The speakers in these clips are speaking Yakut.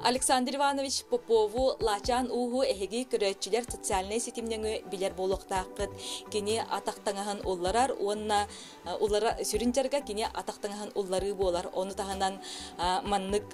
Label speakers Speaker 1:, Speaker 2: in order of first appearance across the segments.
Speaker 1: Александр Иванович Попову Лаачаан ууһу эһиги көрөөччүлэр социальнай ситимнэҥи билэр буолуохтааххыт. Кини атах таҥаһын улларар уонна уллара сүрүн дьарыга кини атах таҥаһын улларыы буолар. Ону таһынан маннык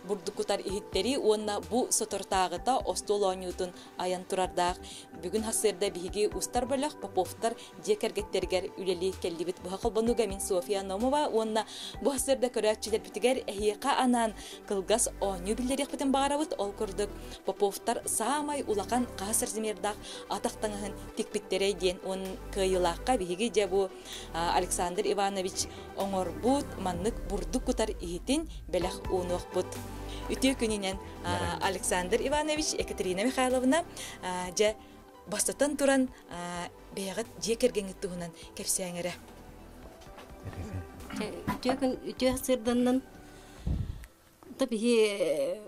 Speaker 1: бурдук кутар иһиттэри уонна бу соторутааҕыта остуол оонньуутун айан турардаах. Бүгүн сарсыарда биһиги устар бөлөх Поповтар дьиэ кэргэттэригэр үлэлии кэллибит. Быһа холбонууга мин Софья Номова уонна бу сарсыарда көрөөччүлэрбитигэр эһиэхэ анаан кылгас оонньуу биллэриэхпитин баҕарабыт. Ол курдук Поповтар саамай улахан хаһыс размердаах атах таҥаһын тикпиттэрэй диэн уон кыайыылаахха биһиги дьэ бу Александр Иванович оҥорбут маннык бурдук кутар иһитин бэлэх уунуохпут. Үтүө күнүнэн Александр Иванович, Екатерина Михайловна дьэ бастатан туран бэйэҕит дьиэ кэргэҥҥит туһунан кэпсээҥ эрэ.
Speaker 2: Үтүө күн үтүө сырданнан та биһи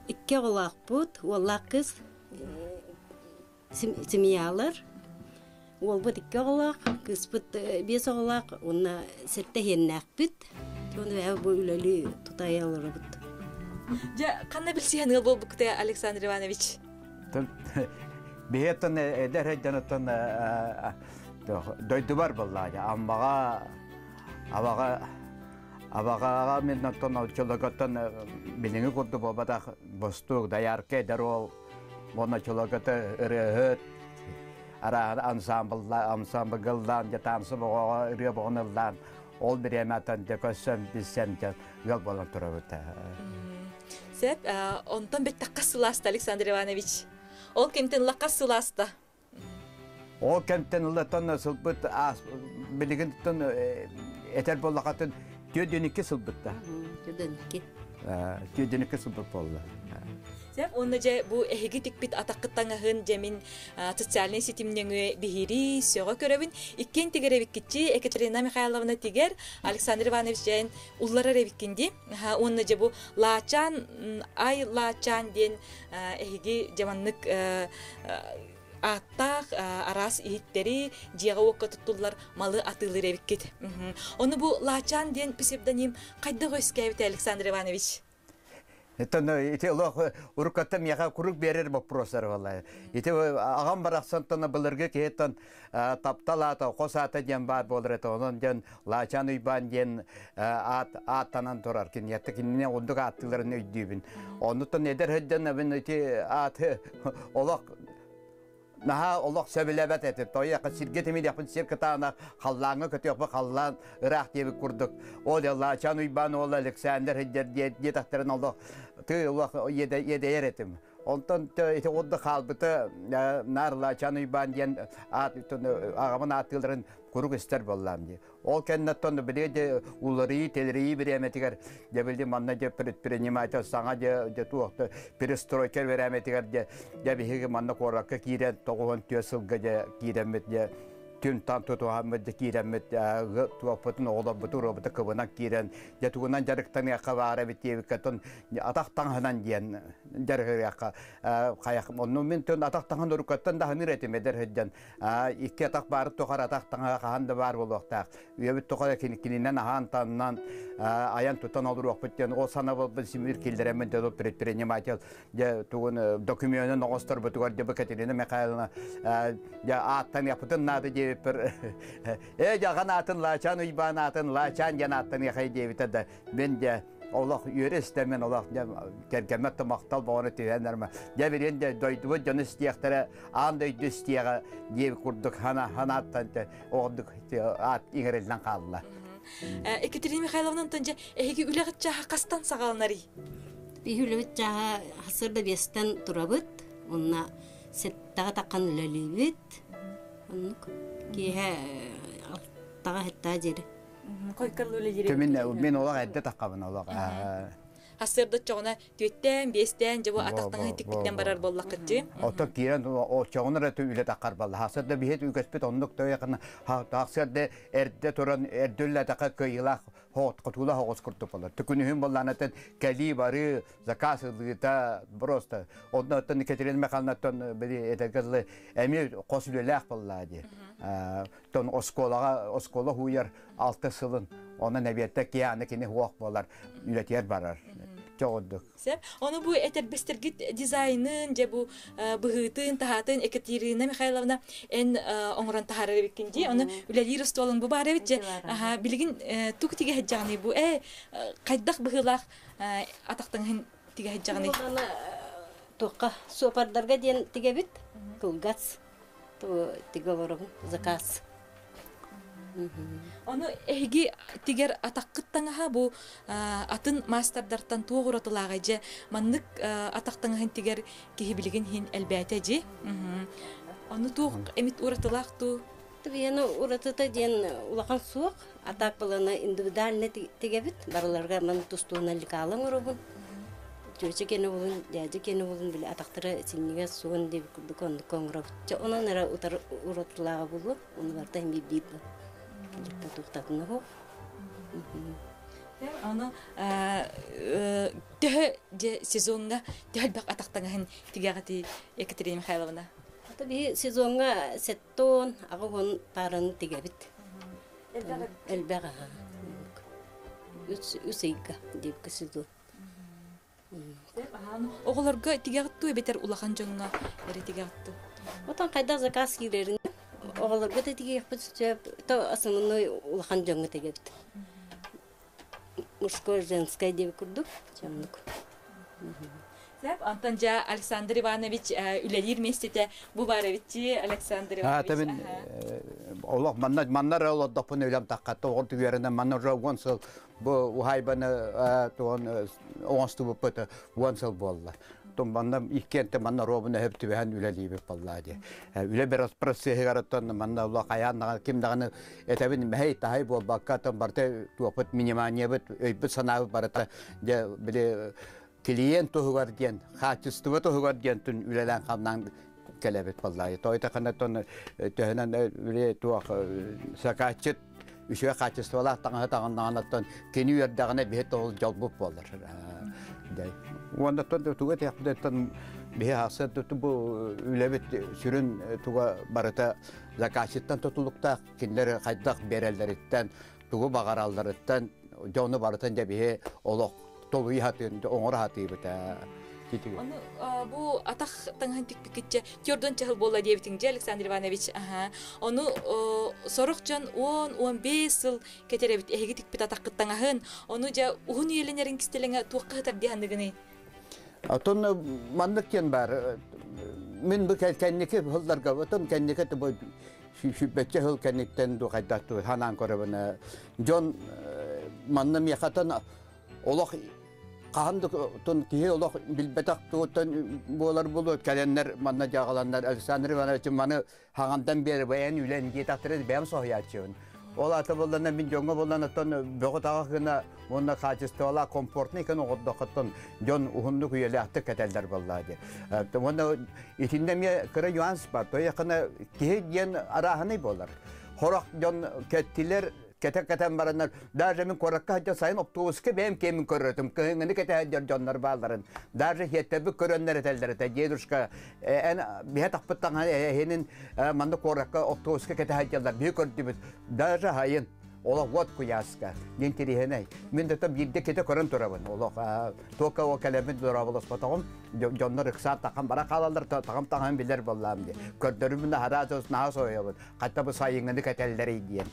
Speaker 2: икки оҕолоохпут, уоллаах кыыс семьялар. Уолбут икки оҕолоох, кыыспыт биэс оҕолоох уонна сэттэ иһиэннээхпит. Уонна бу үлэлии тутайа олоробут.
Speaker 1: Дьэ, ханна билсиһэн ыал буолбуккутай, Александр Иванович?
Speaker 3: Биһиэттэн эдэр эдьаныттан дойдубар буоллаа Аммаҕа Абаҕа Абаҕаҕа мин оттон оччолорготтон билиҥҥи курдук буолбатах бостуук доярка эдэр уол уонна оччолоргото ырыаһыт арааһын ансамблла ансамбльгаллаан дьэ таансы боҕоҕо ырыа боҕун ыллаан ол бириэмэттэн дьэ көссөн билсэн дьэ ыал буолан турабыт.
Speaker 1: Сөп, онтон бэттэх хас сыл ааста, Александр Иванович? Ол кэмтэн ыла хас сыл ааста?
Speaker 3: Ол кэмтэн ылаттан сылбыт билигин этэр буоллахатын 42 сылбытта.
Speaker 2: 42.
Speaker 3: 42 сылбыт буолла.
Speaker 1: Сөп, уонна дьэ бу эһиги тикпит атаххыт таҥаһын дьэ мин социальнай ситимнэҥүө биһирии сөҕө көрөбүн. Иккиэн тигэр эбиккитчи Екатерина Михайловна тигэр, Александр Иванович дьээн улларар эбиккин дии. Уонна дьэ бу Лаачаан, Ай Лаачаан диэн эһиги дьэ маннык ааттаах араас иһиттэри дьиэҕэ-уокка туттуллар малы атыылыыр эбиккит. Ону бу Лаачаан диэн псевдоним хайдах үөскээбитэ, Александр Иванович?
Speaker 3: Оттон ити олох уруккаттан миэхэ куруук биэрэр боппуруостар буолла. Ити аҕам барахсантан былыргы киһиттэн таптал аата, хос аата диэн баар буолар этэ. Онон диэн Лаачан Уйбаан диэн аат ааттанан турар. Киниэхэ кинини оннук ааттыыларын өйдүүбүн. Оннуттан эдэр сылдьан мин ити ааты олох наһаа олох сөбүлээбэт этим. Тойуохха сиргэ тимириэхпин сир кытаанах, халлааҥҥа көтүөхпүн халлаан ыраах диэбит курдук. Ол Лаачан Уйбаан уола Александр сылдьар диэтэхтэрин олох тыы олох иэдэйэр этим. Онтон ити орда хаалбыта наар Лаачан Уйбаан диэн аат аҕабын ааттыыларын куруук истэр буоллаам дии. Ол кэнниттэн били де уларыйыы тэлэрийии бириэмэтигэр дьэ били манна дьэ предприниматель саҥа дьэ дьэ туохта перестройка бириэмэтигэр дьэ дьэ биһиги манна куоракка киирэн 94 сылга дьэ киирэммит дьэ түн-тан тутуһаммыт дьэ киирэммит туохпутун оҕолорбутун уруобута кыбынан киирэн дьэ тугунан дьарыктаныахха баар эбит диэбиккэ атах таҥаһынан диэн дьарыгырыахха хайах онну мин түн атах таҥаһын уруккаттан да ханыыр этим эдэр сылдьан икки атах баары тухары атах таҥаһа хаһан да баар буолуохтаах. Үйэбит тухары кининэн аһаан-таннан айан тутан олоруохпут диэн ол санабылбын симир киллэрэммин дьэ предприниматель дьэ тугун докумуонун оҥосторбутугар дьэ бу Катерина Михайловна дьэ ааттаныахпытын наада диэбиппэр ээ дьаҕан аатын Лаачаан Уйбаан аатын Лаачаан диэн ааттаныахай диэбитэ да мен дьэ олох үөрэ истэммин олох кэргэммэр да махтал боҕону түһэн эрмэ дьэ билин дьэ дойдубут дьону истиэхтэрэ аан дойду истиэҕэ диэбит курдук хана ханааттан оҕордук аат иҥэриллэн хаалла.
Speaker 1: Екатерина Михайловна, онтон дьэ эһиги үлэҕит чааһа хастан саҕаланарый?
Speaker 2: Биһи үлэбит чааһа сарсыарда биэстэн турабыт, уонна сэттэҕэ таххан үлэлиибит. Оннук киэһэ алтаҕа сэттэ диэри.
Speaker 1: Хойкарлы үлэлиир.
Speaker 3: Мин мин олох эрдэ таххабын олох.
Speaker 1: Сарсыарда оччоҕуна түөттээн, биэстээн дьэ бу атахтаҥы тикпиттэн барар буоллаххыт дии.
Speaker 3: Ото киирэн оччоҕуна эрэ үлэ таххар балла. Сарсыарда биһиэт үгэспит оннук тойохына сарсыарда эрдэ туран эрдэ үллэтэхэ кыайыылаах хотула хоҕус курдук болар. Түкүнүһүн боллаанатын кэлии барыы заказ ылыыта просто онно Екатерина Михайловнаттан били этэргэ эмиэ хос үлэлээх боллаа дии. Тон оскуолаҕа оскуола уһуйар алта сылын, онон эбиэттэ киһи аны кини суох буолар, үлэтигэр барар. Чоҕурдук.
Speaker 1: Сөп. Ону бу этэрбэстэргит дизайнын, дьэ бу быһыытын, таһаатын Екатерина Михайловна эн оҥорон таһаарар эбиккин дии. Ону үлэлиир остуолуҥ бу баар эбит дьэ. Аха, билигин тугу тигэ сылдьаҕыный бу? Хайдах быһыылаах атахтаҥын тигэ сылдьаҕыный?
Speaker 2: Туохха суопардарга диэн тигэбит. Кылгас тигэ олоробун заказ.
Speaker 1: Ону эһиги тигэр атаххыт таҥаһа бу атын маастардартан туох уратылааҕый дьэ маннык атах таҥаһын тигэр киһи билигин иһин элбээтэ дьи. Ону туох эмит уратылаах туу?
Speaker 2: Тигиэни уратыта диэн улахан суох. Атак былана индивидуально тигэбит. Барыларга ман тустууна лекала оҥоробун. Чүөчэ киэнэ булун, дьээдьэ киэнэ булун били атахтара синньигэс суон диэбит курдук оннук оҥоробут. Чэ онон эрэ утары уратылааҕа булуо. Ону барыта иһин биир туохтатына суох.
Speaker 1: Ону төһө дьэ сезоҥҥа төһө элбэх атах таҥаһын тигэҕитий Екатерина Михайловна?
Speaker 2: Ата биһи сезоҥҥа сеттон, аҕа паараны тигэбит. Элбэх аха. Үс ыйга диэбиккэ сезон.
Speaker 1: Оҕолорго тигэҕит дуу эбэтэр улахан дьоҥҥо эрэ тигэҕит дуу?
Speaker 2: Отон хайдах заказ киирэрин оҕолорго да тигиэхпит сөп, то основной улахан дьоҥҥо тигэбит. Мужской, женское диэбит курдук, дьоннук.
Speaker 1: Сөп, онтон дьэ Александр Иванович үлэлиир миэстэтэ бу баар эбитчи Александр Иванович.
Speaker 3: Табин олох манна манна эрэ олордохпун үлэм таххатта оҕор түгэринэн манна уже 10 сыл Бу уһаайбаны туон оҥостубуппут 10 сыл буолла. Тон манна иккиэнтэ манна робуна өп түбэһэн үлэлиибит баллаа дии. Үлэ процеһыгар оттон манна улла хайаан даҕаны ким даҕаны этэбин мэһэй таһай буолбакка оттон барыта туохпут миниманиябыт өйбүт санаабыт барыта дьэ били клиент туһугар диэн хаачыстыба туһугар диэн түн үлэлээн хамнаан кэлэбит баллаа. Той тахана тон төһөнөн били туох сакааччыт үчүгэй хаачыстыбалаах таҥаһы таҥыннаҕына кини үөрдэҕинэ биһи тоҕус дьолбут буолар. Уонна туга этиэхпититтэн биһи ахсын бу үлэбит сүрүн туга барыта заказчиттан тутулуктаах кинилэр хайдах биэрэллэриттэн тугу баҕаралларыттан дьону барытын дьэ биһи олох толуйа сатыын оҥоро сатыыбыт
Speaker 1: Ону бу атах таҥаһын тикпиккитчэ төрдөн чаһыл буолла диэбитиҥ дьэ Александр Иванович аха ону сорох дьон 10-15 сыл кэтэрэбит эһиги тикпит атаххыт таҥаһын ону дьэ уһун үйэлэнэрин кистэлэҥэ туохха сытар дии саныгыный
Speaker 3: Отон маннык диэн баар мин бу кэнники сылларга отон кэнники сүүрбэччэ сыл кэнниттэн ду хайдах ханаан көрөбүн дьон манна миэхэтэн олох хаһан да киһи олох билбэтэх тугуттан буолар буолуо кэлэннэр манна дьаҕаланнар Александр Иванович маны хаҥандан биэр бэйэн үлэн диэтахтара бэйэм соһуйааччыбын ол ата буоллана мин дьоҥҥо буоллан оттон бөҕө таҕа гына уонна хаачыстыбалаах комфортный гына оҕордохоттон дьон уһуннук үйэлээхтик кэтэллэр буоллаа дии уонна итиннэ эмиэ кыра нюанс бар тояхына киһи диэн арааһынай буолар хорох дьон кэттилэр кэтэ-кэтэн бараннар даже мин куоракка сылдьан сайын оптуобуска бэйэм киэмин көрөрөтүм кыһыҥҥыны кэтэһэр дьоннор баалларын даже хиэттэбит көрөннөр этэллэр этэ дедушка эн биһэ тахпыт таҥаһын эһинин манна куоракка оптуобуска кэтэһэ дьаллар биһи көрдүбүт даже хайын олох вот куйааска диэн тириһэнэй мин да биирдэ кэтэ көрөн турабын олох туокка о кэлэммит дорооболоспотоҕум дьоннор ыксаат тахан бара хаалаллар таҕам таҥаһын билэр буоллаам дии көрдөрүмүн аһара наһаа соһуйабын Хатта бу сайыҥҥыны кэтэллэрий диэн.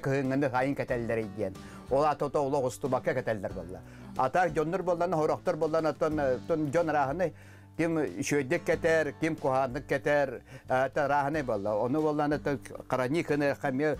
Speaker 3: Кыһыҥҥыны сайын кэтэллэрий диэн. Ол ата олох устубакка кэтэллэр буолла. Ата дьоннор буоллана, хорохтор буоллана, оттон дьон арааһынай ким үчүгэйдик кэтэр, ким куһааннык кэтэр, арааһынай буолла. Ону буоллана карани кыны эмиэ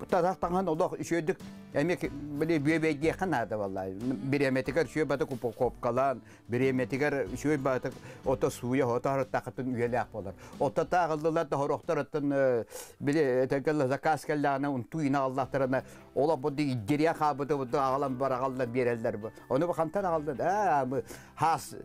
Speaker 3: татах таҥан олох үчүгэйдик эмиэ били бүөбэйдиэххэ наада буолла. Бириэмэтигэр үчүгэй батык упаковкалаан, Бириэмэтигэр үчүгэй баҕатык ото сууйа ото харыттаахытын үйэлээх буолар. Ото тааҕыллылар да хорохтор оттон били этэргэ заказ кэллэҕинэ унтуу ина аллахтарына олох бу иддириэ хаабыты бу аҕалан бараҕаллар биэрэллэр бу. Ону бу хантан аҕаллар аа хаас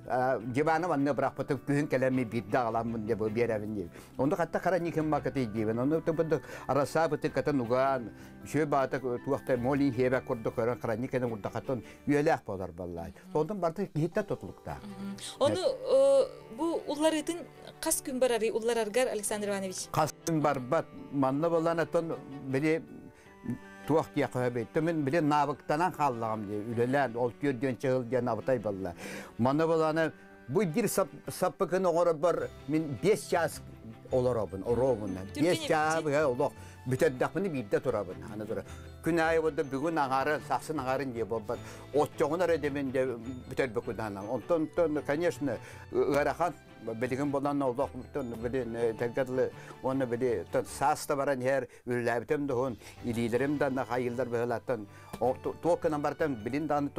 Speaker 3: диваны манна бырахпытым күһүн кэлэмми биирдэ аҕаламмын деп биэрэбин диир. Ону хатта хара никим макаты диибин. Ону тыбыды арасаабыты катын угаан үчүгэй баҕатык туохта молин хиэбэ курдук көрөн хара никен урдахатын үйэлээх буолар баллаай. Онтон барыта киһиттэн тутулуктаах.
Speaker 1: Ону бу улларыытын хас күн барарый уллараргар Александр Иванович?
Speaker 3: Хас күн барбат. Манна болан оттон били Туох диэххэ сөбүй? Мин билин навыктанан хааллаҕым дии, үлэлээн, ол түөрдүөн чыһыл диэн абытай балла. Манна буланы бу биир саппыкын оҥоробор мин 5 чаас олоробун, оруобуна. 5 чаас быһа олох бүтэрдэхпинэ биирдэ турабын. Аны тура. Күн аайы бодо бүгүн аҥаарын, сарсын аҥаарын дии буолбат. Оччоҕуна эрэ дэмин де бүтэрбэккүн Онтон, конечно, ыарахан билигин булан олох билин этэргэ дылы уонна били саас да баран иһэр үлэлээбитим дуһун илиилэрим да хайыллар быһылаттан туох гынан барытын билин даҕаны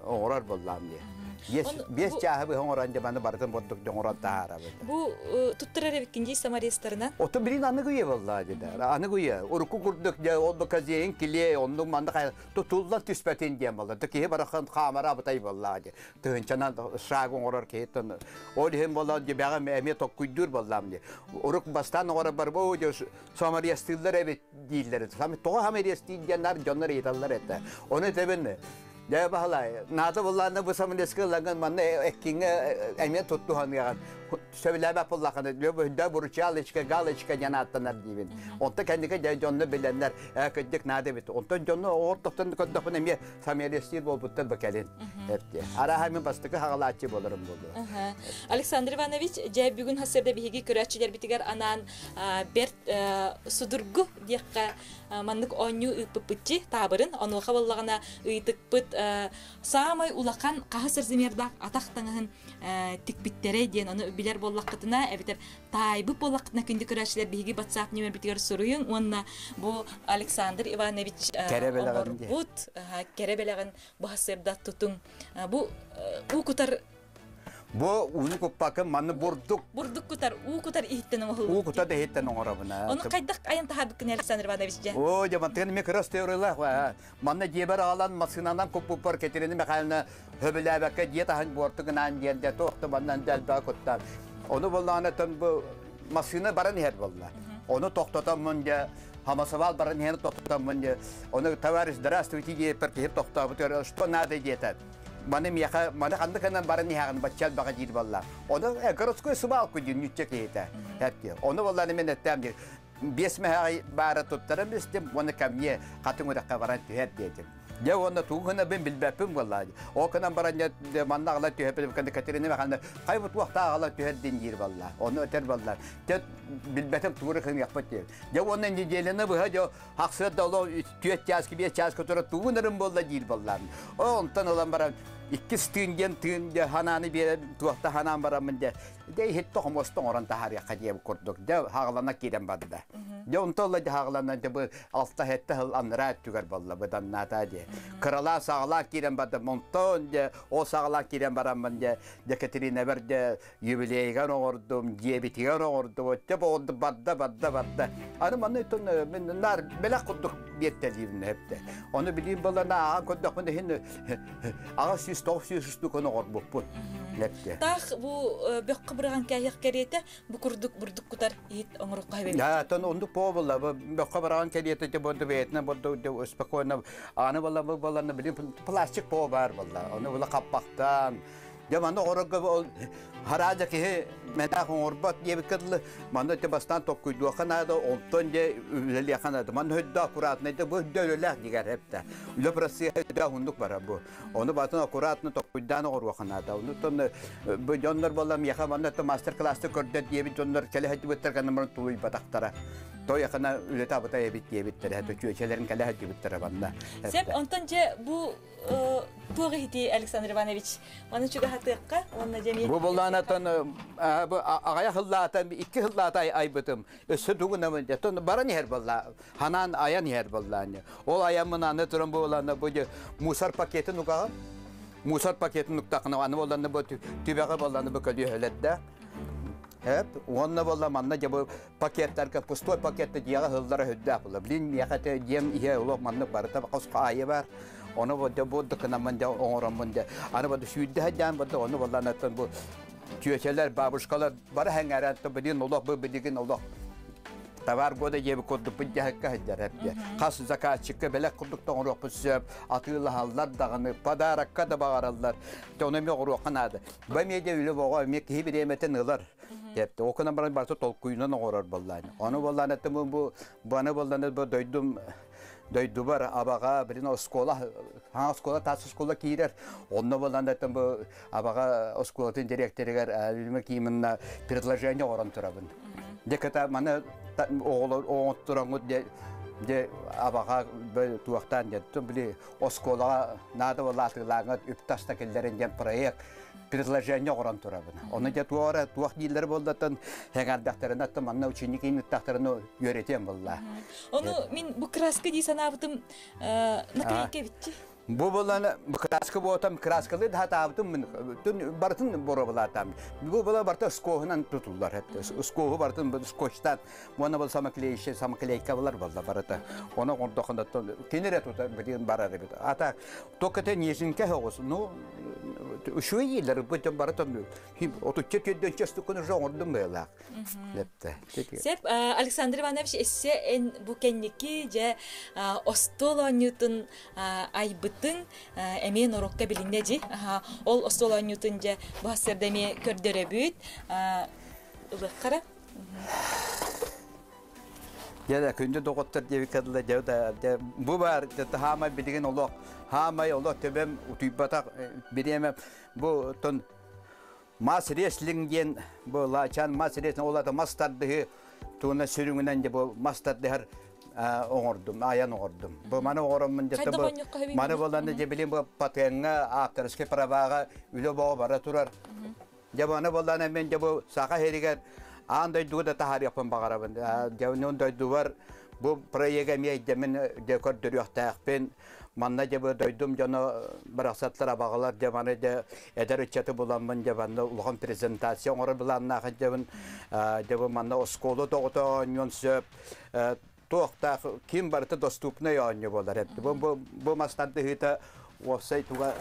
Speaker 3: оҥорор буоллаам дии. Биэс чааһы быһа оҥорон дьэ маны барытын бурдук оҥорон таһаарабыт.
Speaker 1: Бу туттарар эбиккин дии саморезтарынан?
Speaker 3: Ото билин аныгы үйэ буоллаа дии. Аныгы үйэ. Урукку курдук дьэ ол бу казейин килиэ оннук манна тутуллан түспэтин диэн буолла. Киһи барахан хаамара абытай буоллаа дии. Тыһынчанан шаг оҥорор киһиттэн ол иһин буолла дьибэҕэ эмиэ токкуйдуур буоллаам дии. Урук бастаан оҥорор барбы самарьястыыллар эбит дииллэр. Тоҕо самарьястыыр диэн дьоннор ыйыталлар этэ. Ону этэбин Дьэ баһылай, наада буллаана бу самолеска ылаҥын манна эккиҥҥэ эмиэ туттуһаныаҕын. Сөбүлээбэт буллахына, дьэ буручалочка, галочка диэн ааттанар диибин. Онтон кэнники дьэ дьонно билэннэр, ээ кырдьык наада эбит. Онтон дьонно оҕортохтон көрдөхпүнэ эмиэ самолестиир буолбуттар бу кэлин. Эпти. Арааһа мин бастакы хаҕалааччы буоларым буолуо.
Speaker 1: Александр Иванович, дьэ бүгүн хасырда биһиги көрөөччүлэрбитигэр анаан бэрт судургу диэххэ маннык оонньуу ыыппыппытчи таабырын онуоха буоллаҕына ыйытыкпыт саамай улахан хаһыс размердаах атах таҥаһын тикпиттэрэй диэн ону билэр буоллаххытына эбэтэр таайбыт буоллаххытына күндү көрөөччүлэр биһиги WhatsApp нүөмэрбитигэр суруйуҥ уонна бу Александр Иванович оҥорбут кэрэ бэлэҕин бу сырда тутуҥ бу уу кутар
Speaker 3: Бу ууну куппаккын манны бурдук.
Speaker 1: Бурдук кутар, уу кутар иһиттэн оҥоһуллубут.
Speaker 3: Уу кутар иһиттэн оҥоробун.
Speaker 1: Ону хайдах айан таһаарбыккын Александр Иванович дьэ?
Speaker 3: Оо, дьэ, мантыгын эмиэ кыра теориялаах. Манна дьиэбэр аҕалан массыынанан куппуппар Катерина Михайловна хөбүлээбэккэ дьиэ таһын буорту гынаан диэн дэ туох да маннан дэлбэҕэ куттаан. Ону буоллаҕына тон бу массыына баран иһэр буолла. Ону тохтотоммун дьэ хамасабаал баран иһэн тохтотоммун дьэ ону товарищ здравствуйте диэппэр киһи тохтообут что надо диэтэ. Маны миэхэ маны ханнык гынан баран иһэҕин бачча элбэҕи диир буолла. Ону городской свалку диир ньүччэ киһитэ. Эпти. Ону буоллааны мен эттэм диир. Биэс мэһэҕи баара туттаран бистим, уонна ко мне хатыҥ үрэххэ баран түһэр диэтим. Дьэ уонна тугу гынабын билбэппин буолла. Ол гынан баран манна аҕалан түһэппин Катерина Михайловна хайбыт туохтаах аҕалан түһэр диэн диир буолла. Ону этэр буолла. Дьэ билбэтим тугу гыныахпыт диэн. Дьэ уонна неделяны быһа дьэ Ахсыат олох түөрт чааска, биэс чааска тура тугун эрин буолла диир буоллаам. Онтон ылан баран иккис тыын диэн тыын дьэ ханааны биэрэн туохта ханаан бараммын дьэ дьэ иһит тохомосто оҥорон таһаарыахха диэбит курдук дьэ хаҕалана киирэн барда. Дьэ онтон ыла дьэ хаҕалана дьэ бу алта сэттэ сыл анараа өттүгэр буолла быданнаата дьэ. Кыралаа саҕалаа киирэн бардым онтон дьэ ол саҕалаа киирэн бараммын дьэ дьэ Катеринабар дьэ юбилейгар оҥордум, дьиэбитигэр оҥордум, өттө оҕордум, барда, барда, барда. Аны манна өттөн мин наар бэлэх курдук биэртэлиибин эптэ. Ону билиим балана ааҕан көрдөхпүнэ иһин 800-900 штуканы оҥорбуппун. Эптэ.
Speaker 1: Таах бу бөххө быраҕан кээһиэх кэриэтэ бу курдук бурдук кутар иһит оҥорукка хэбэбит.
Speaker 3: Да, тон ондук буолла, бөххө быраҕан кэриэтэ те бу бэйэтинэ бу спокойно аны балла бу балланы билим пластик по бар балла. Ону була хаппахтан Дьэ манна оҕорорго ол хараадьа киһи мэнээх оҥорбот диэбиккэ дылы манна ити бастаан токкуйдуохха наада, онтон дьэ үлэлиэххэ наада. Манна өйдөөх аккуратно бу өйдөө үлэлээх дигэр эптэ. Үлэ процесса өйдөөх оннук барар бу. Ону батын аккуратно токкуйдаан оҕоруохха наада. Онуттан бу дьоннор буолла миэхэ манна мастер-класста көрдөр диэбит дьоннор кэлэ сылдьыбыттар гына тулуйбатахтара. Той акана үлэтэ абытай эбит диэбиттэрэ, чүөчэлэрин кэлэ сылдьыбыттара манна.
Speaker 1: Сеп, онтон дьэ бу туох иһити Александр Иванович маны чугаһатыахха уонна дьэ
Speaker 3: Бу буллаанатан аҕайах ыллаатан икки ыллаата айбытым өссө тугунамын тон баран иһэр болла ханаан айан иһэр боллааны ол айаммын аны туран буолана бу мусор пакетын угаҕын мусор пакетын уктахына аны болланы бу түбэҕэ болланы бу көлүөһэлэрдэ Эп, уонна болла манна дьэ бу пакеттарга пустой пакетта дьиэҕэ ыһыллара сүрдээх буолла. Блин, миэхэ те дьиэм иһэ олох маннык барыта хос хаайы бар. Ону бу дьэ бу дыкынаммын дьэ оҥороммун дьэ. Аны бу сүүрдэ сылдьан бу ону болланаттан бу чүөчэлэр, бабушкалар бары хэҥээрэн блин олох бу билигин олох товар года диэби курдукпут дьаһыкка сылдьар эппиэ. Хас заказчикка бэлэх курдук тоҥоруохпут сөп, атыылаһаллар даҕаны, подарокка да баҕараллар. Ону эмиэ оҥоруохха наада. Бу эмиэ дьэ үлэ боҕо, эмиэ киһи бириэмэтин ылар. Тепте окунан баран барыта толкуйунан оҥорор буоллаан. Ону буоллаан этим бу баны буоллаан бу дойдум Дойдубар Абаҕа билин оскуола, хаҥа оскуола, таас оскуола киирэр. Онно булан бу Абаҕа оскуолатын директорыгар Людмила Кимовна предложение оҥорон турабын. Дьэ кыта маны оҕолор оҥоттороҥҥут дьэ дьэ Абаҕа туохтаан дьэ били оскуолаҕа наада буолаатыылааҥҥыт үп таста киллэрин диэн проект предложение оҥорон турабын. Ону дьэ туох эрэ туох дииллэр буоллаттан сэҥээрдэхтэринэ оттон манна ученик ыыттахтарына үөрэтиэм буолла.
Speaker 1: Ону мин бу краска дии санаабытым наклейка эбитчи.
Speaker 3: Бу булан краска буотам краскалы да хатаабытым мин барытын боробулаатам. Бу була барыта скоһунан тутуллар. Скоһу барытын скотчтан уонна был самоклеющий самоклейка булар болла барыта. Оны оңордохонаттан кинире тута билин барар эбит. Ата только те нежинке хоҕус. Ну үчүгэй бу дьон барытын отучча түөрдөнчө стукун уже оҥордум быылаах.
Speaker 1: Сеп Александр Иванович эссе эн бу кэнники дьэ остуол оонньуутун айбытыҥ эмиэ норуокка билиннэ дьи. Ол остуол оонньуутун дьэ бу сарсыарда эмиэ көрдөрөбүт. Ылыаххара.
Speaker 3: Дьэ күндү доҕоттор диэбиккэ дылы дьэ да бу баар хаамай билигин олох хаамай олох төбөм утуйбатах бириэмэ бу тон мас реслинг диэн бу лаачан мас реслинг ол ата мас тардыһы туна сүрүҥүнэн дьэ бу мас тардыһар оҥордум айан оҥордум бу маны оҥороммун дьэ бу маны болан дьэ билин бу патеҥҥа авторскай праваҕа үлэ боҕо бара турар Дьэ маны буоллаҕына мин дьэ бу Саха сиригэр аан дойдуга да таһаарыахпын баҕарабын. Дьэ онон дойдубар бу проега эмиэ өйдөммүн дьэ көрдөрүөхтээхпин. Манна дьэ бу дойдум дьоно барахсаттар абаҕалар дьэ маны дьэ эдэр ыччаты буламмын дьэ манна улахан презентация оҥорор былааннаах дьэбин дьэ бу манна оскуола тоҕото оонньуон сөп туохтаах ким барыта доступный оонньуу буолар. Бу, бу, бу мас тардыһыыта уопсай туга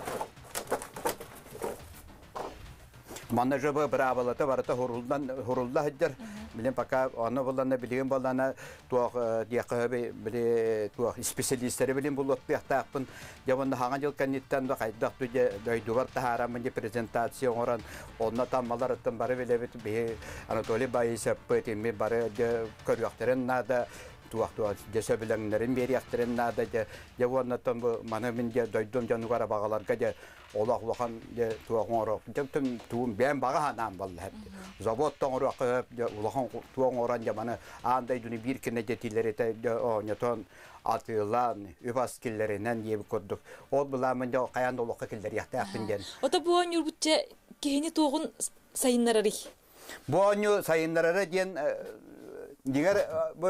Speaker 3: Манна же быраабылата барыта хурулдан хурулла сылдьар. Билин пока ону буллана билигин буллана туох диэххэ били туох специалисттары билин булуохтаахпын. Дьэ уонна хаҥа дьыл кэнниттэн да хайдах дьэ дойдубар таһаараммын дьэ презентация оҥорон онно таммаларыттан бары билэбит биһи Анатолий Баисовпыт ими бары дьэ көрүөхтэрин наада туох-туох дьэ сөбүлэҥнэрин биэриэхтэрин наада дьэ дьэ уоннаттан бу маны мин дьэ дойдум дьонугар абаҕаларга дьэ олох улахан дьэ туох оҥоруох дьэ тугум бэйэм баҕа санаам буолла завод оҥоруохха дьэ улахан туох оҥорон дьэ маны аан дойдуну биир гына дьэтиилэритэ дьэ оонньотон атыылаан үп-ас киллэринэн диэбит курдук ол былааммын дьэ хайаан да олоххо киллэриэхтээхпин диэн
Speaker 1: Ото бу оонньуурбутча киһини туоҕун сайыннарарый?
Speaker 3: Бу оонньуу сайыннарара диэн дьиҥэр бу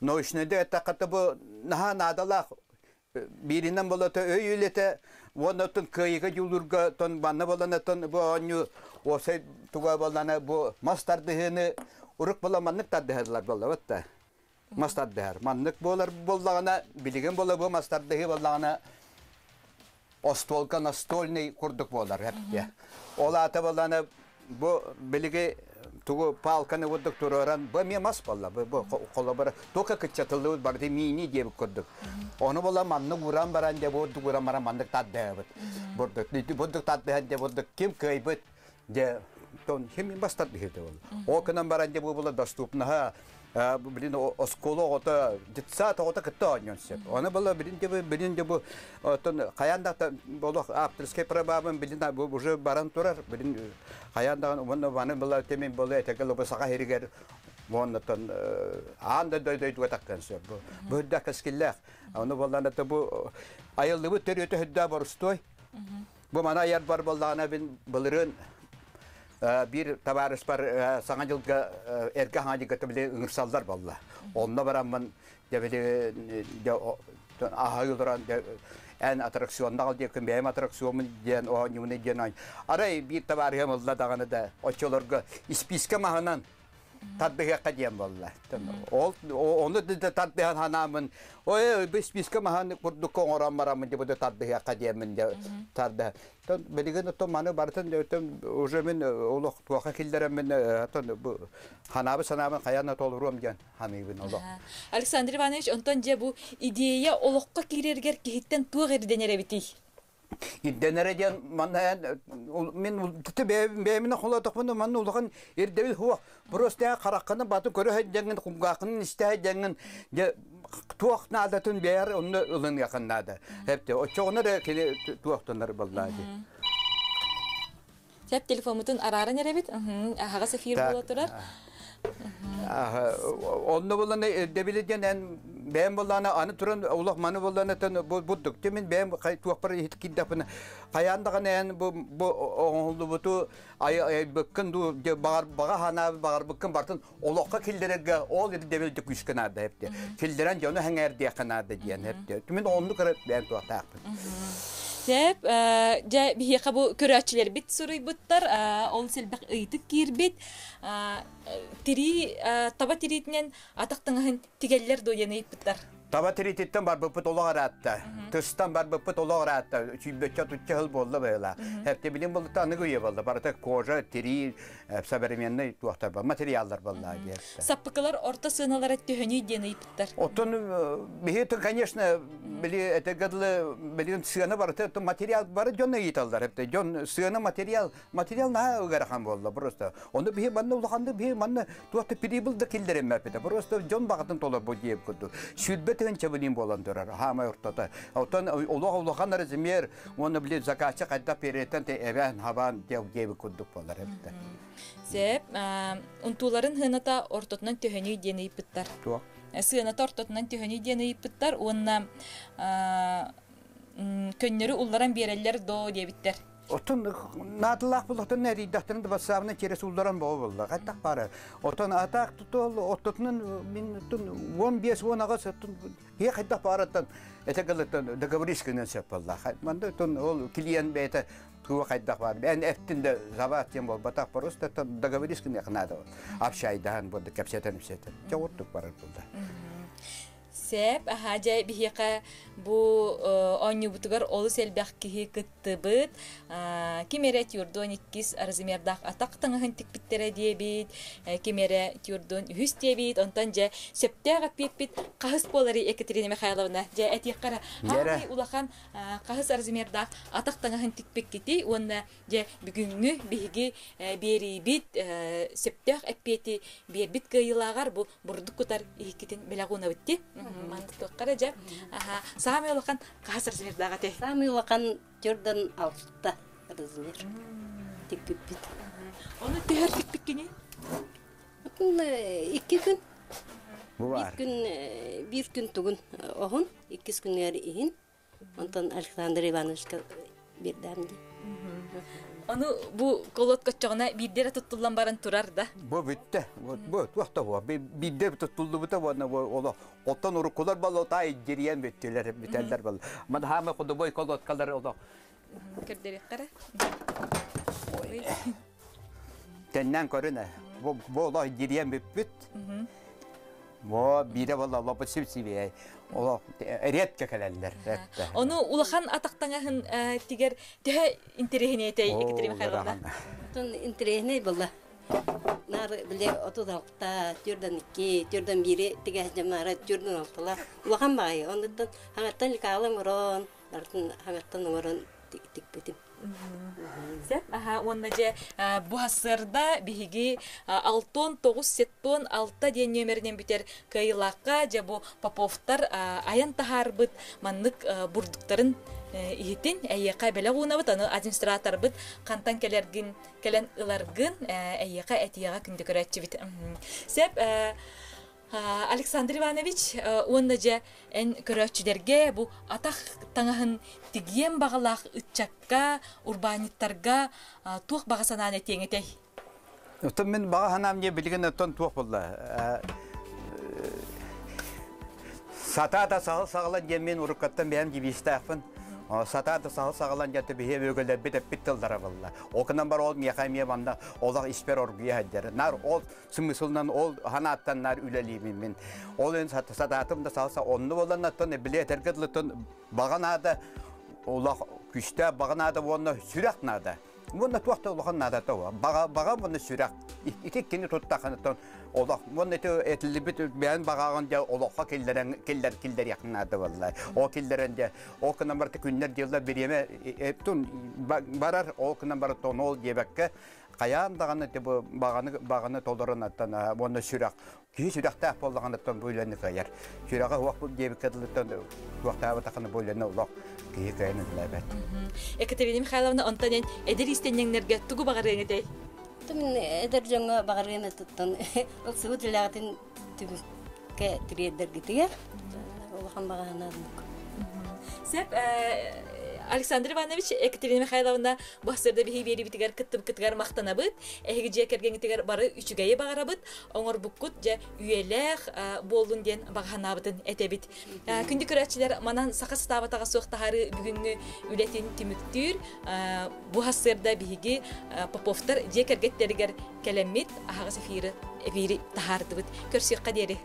Speaker 3: научнайда эттэххэ бу наһаа наадалаах бииринэн болото өй үлэтэ уонна оттон кыайыыга дьулуурга тон манна болана тон бу оонньуу уопсай туга болана бу мас тардыһыыны урук була маннык тардыһаллар буоллабыт да мас тардыһар маннык буолар буоллаҕына билигин буола бу мас тардыһыы буоллаҕына остуолга настольный курдук буолар эптиэ. Ол аата буоллаҕына бу билиги тугу палканы курдук туруоран бу эмиэ мас буолла бу холобура только кыччатыллыбыт барыта мини диэбит курдук. Ону була маннык уран баран дьэ бурдук уран баран маннык тардыһабыт. Бурдук бурдук тардыһан дьэ бурдук ким кыайбыт дьэ тон хим бас тардыһыта буолла. Ол гынан баран дьэ бу була доступнаһа билин оскуола оҕото детсад оҕото кытта оонньуон сөп. Оны была билин де билин де бу оттон хайаан да болох авторскай правабын билин бу уже баран турар билин хайаан даҕаны уонна ваны была темин была этегел бу саха хиригер уоннатан аан да дойдуга таххан сөп. Бу бу үрдэ кэскиллээх. Оны боллан это бу айыллыбыт төрүөтө үрдэ борустой. Бу мана айар бар боллаҕына бин былырыын биир табаарыспар Саҥа дьылга эргэ Саҥа дьылга били ыҥырсаллар буолла. Онно бараммын дьэ били аһыы олорон эн аттракционнаах диэккин бэйэм аттракциоммун диэн оонньуубун диэн арай биир табаарыһым ылла даҕаны да оччолорго испиискэ маһынан тардыһыахха диэн буолла. Ол ону да тардыһан ханааммын ой бу списка маһан курдук оҥорон бараммын дьэ бу тардыһыахха диэммин дьэ тарда. Билигин оттон маны барытын уже мин олох туохха киллэрэммин оттон бу ханаабы санаабын хайаан да толоруом диэн ханыыбын олох.
Speaker 1: Александр Иванович, онтон дьэ бу идея олоххо киирэригэр киһиттэн туох ирдэнэр эбитий?
Speaker 3: Ирдэнэрэ диэн манна мин бэйэмин холоотохпуна манна улахан ирдэбил суох. Просто хараххынан баты көрө сылдьаҥҥын, кулгааххынан истэ сылдьаҥҥын дьэ Туох наадатын бэйэр онно ылыныахын наада. Хепте оччоҕуна эрэ кини туохтанар буоллаа дии.
Speaker 1: Сеп телефоммутун арааран эрэбит. Аһаҕас эфир буола турар.
Speaker 3: Онно булан ирдэбили диэн эн бэйэм буллаана аны туран улах маны буллаана тэн бурдук мин бэйэм туохпар иһит киирдэхпинэ хайаан даҕаны эн бу бу оҥоһуллубуту айбыккын дуу баҕар баҕа санаа баҕарбыккын бартын олоххо киллэрэргэ ол ирдэбил да күүскэ наада эпте киллэрэн дьону сэҥээрдиэххэ наада диэн эпте мин оннук эрэ бэйэм туохтаахпын.
Speaker 1: Сөп, дьэ биһиэхэ бу көрөөччүлэрбит суруйбуттар, ол сэлбэх ыйытык киирбит. Тирии таба тириитинэн атах таҥаһын тигэллэр дуо диэн ыйыппыттар.
Speaker 3: Таба тириититтэн барбыппыт олох ыраатта. Тыстан барбыппыт олох ыраатта. Сүүрбэччэ отучча сыл буолла быһыылаах. Хэпте билин буолла аныгы үйэ буолла. Барыта кожа, тирии, современный туохтар бар, материаллар буолла диэттэ.
Speaker 1: Саппыкылар орто сыаналара төһөнүй диэн ыйыппыттар.
Speaker 3: Оттон биһи конечно, били этэргэ дылы билигин сыана барыта материал бары дьон ыйыталлар. Эпте дьон сыана материал материал наһаа ыарахан буолла просто. Ону биһи манна улаханнык биһи манна туох да прибыл да киллэриммэппитэ. Просто дьон баҕатын толорбут диэбит курдук. 20 тыһыынча билин буолан турар хаамай ортото. Оттон олох улахан размер уонна били заказчик хайдах переттен те эбээн хабаан диэбит курдук буолар эбит.
Speaker 1: Сеп, унтууларын сыаната ортотунан төһөнүй диэн ыйыппыттар.
Speaker 3: Туох?
Speaker 1: Сыаната ортотунан төһөнүй диэн ыйыппыттар уонна көннөрү улларан биэрэллэр доо диэбиттэр.
Speaker 3: Оттон наадалаах буллахтан эрийдэхтэрин да бассаабына через улларан боҕо буолла. Хайдах баара. Оттон атаах тутуол ортотунан мин 15-18 оттон киһи хайдах баарыттан это гылыттан договорись гынан сөп буолла. Манда оттон ол клиент бэйэтэ туга хайдах баар. Эн эттин да забат диэн буолбатах просто договорись гыныах наада. Общайдаһан буолда кэпсэтэн үсэтэн. Чэ оттук барар буолла.
Speaker 1: Сөп, аһаа дьэ биһиэхэ бу оонньуубутугар олус элбэх киһи кыттыбыт. Ким эрэ тюрдуон иккис размердаах атах таҥаһын тикпиттэрэ диэбит, ким эрэ тюрдуон үһүс диэбит. Онтон дьэ сөптөөх эппиэппит хаһыс буоларый Екатерина Михайловна? Дьэ этиэххэ эрэ, хаамай улахан хаһыс размердаах атах таҥаһын тикпиккитий уонна Дьэ, бүгүҥҥү биһиги биэриибит сөптөөх эппиэти биэрбит кыайыылааҕар бу бурдук кутар иһиккитин бэлэх уунабыт дии. Мантыктыахха эрэ дьэ. Аха, саамай улахан хаһыс размердаах этэй?
Speaker 2: Саамай улахан төрдөн алта размер тикпиппит.
Speaker 1: Ону төһөр тикпиккиний?
Speaker 2: Икки күн.
Speaker 3: Бу
Speaker 2: Биир
Speaker 3: бар.
Speaker 2: күн биир күн тугун оһун, иккис күнүгэр иһин. Онтон Александр Ивановичка биэрдэм дии.
Speaker 1: Ону бу колоткоччоҕуна биирдэ эрэ туттуллан баран турар да.
Speaker 3: Бу бүттэ. Бу туох да буо. Биирдэ туттуллубута уонна олох оттон уруккулар боллота иддириэн бүттүлэр бүтэллэр бол. Мадхаама худобой колодкалар олох.
Speaker 1: Көрдөрүөххэ
Speaker 3: Тэннэн көрүнэ. Бу бу олох иддириэн бүппүт. Бу биирэ буолла олоппут сип-сибиэй. Олох редко кэлэллэр.
Speaker 1: Ону улахан атахтаҥаһын тигэр төһө интэриэһинэй этэй Екатерина Михайловна?
Speaker 2: Отон интэриэһинэй буолла. Наар били 36, 42, 41 тигэ дьамнаара 46 улахан баҕайы. Оннуттан хаҥаттан лекала оҥорон, артын хаҥаттан оҥорон тикпитим.
Speaker 1: Сөп. Аха, уонна дьэ бу сарсыарда биһиги 69 76 диэн нүөмэринэн бүтэр кыайыылаахха дьэ бу Поповтар айан таһаарбыт маннык бурдуктарын иһитин эйиэхэ бэлэх уунабыт, аны администраторбыт хантан кэлэргин кэлэн ыларгын эйиэхэ этиэҕэ күндү көрөөччүбүт. Сөп. Александр Иванович уонна дьэ эн көрөөччүлэргэ бу атах таҥаһын тигиэн баҕалаах ыччакка, урбаанньыттарга туох баҕа санаан этиэҥ этэй?
Speaker 3: Оттон мин баҕа санаам дьэ билигин оттон туох буолла? Сатаата саһыл саҕалан диэн мин уруккаттан бэйэм девизтаахпын. Сатаата саһыл саҕалан диэн биһи өбүгэлэрбит эппит тыллара буолла. Ол гынан бар ол миэхэ эмиэ манна олох испэр оргуйа сылдьар. Нар ол смыслынан ол ханааттан нар үлэлиибин мин. Ол эн сатаатым да салса онну болан оттон били этэргэ дылытын баҕа наада улах күстээх баҕа наада уонна сүрэх наада. Уонна туох да улахан наадата баҕа баҕа уонна сүрэх. Ити кини туттаххына. Олох уонна ити этиллибит бэйэн баҕаҕын дьэ олоххо киллэрэн киллэр киллэриэххин наада буолла. Ол киллэрэн дьэ ол гынан барыта күннэр дьыллар бириэмэ тун барар ол гынан барыта ол диэбэккэ хайаан даҕаны ити бу баҕаны баҕаны толорон аттан уонна сүрэх киһи сүрэхтээх буоллаҕына бу үлэни кыайар. Сүрэҕэ суох диэбиккэ дылыттан туохтаабатахына бу үлэни олох киһи кыайан үлэлээбэт.
Speaker 1: Екатерина Михайловна, онтон эн эдэр иистэнньэҥнэргэ тугу баҕарыаҥ этэй?
Speaker 2: Мин эдэр дьоҥҥо баҕарыам этиттэн ылсыбыт үлэҕитин түмүккэ тириэрдэргитигэр улахан баҕаһынаадык.
Speaker 1: Сеп, Александр Иванович, Екатерина Михайловна бу сырда биһи биэрибитигэр кыттыбыккытыгар махтанабыт. Эһиги дьиэ кэргэҥҥитигэр бары үчүгэйи баҕарабыт. Оҥорбуккут дьэ үйэлээх буоллун диэн баҕаһанаабытын этэбит. Күндү көрөөччүлэр, манан саха сатаабатаҕа суох таһаарыы бүгүҥҥү үлэтин түмүктүүр. Бу сарсыарда биһиги Поповтар дьиэ кэргэттэригэр кэлэммит аһаҕас эфири, эфири таһаардыбыт. Көрсүөххэ диэри.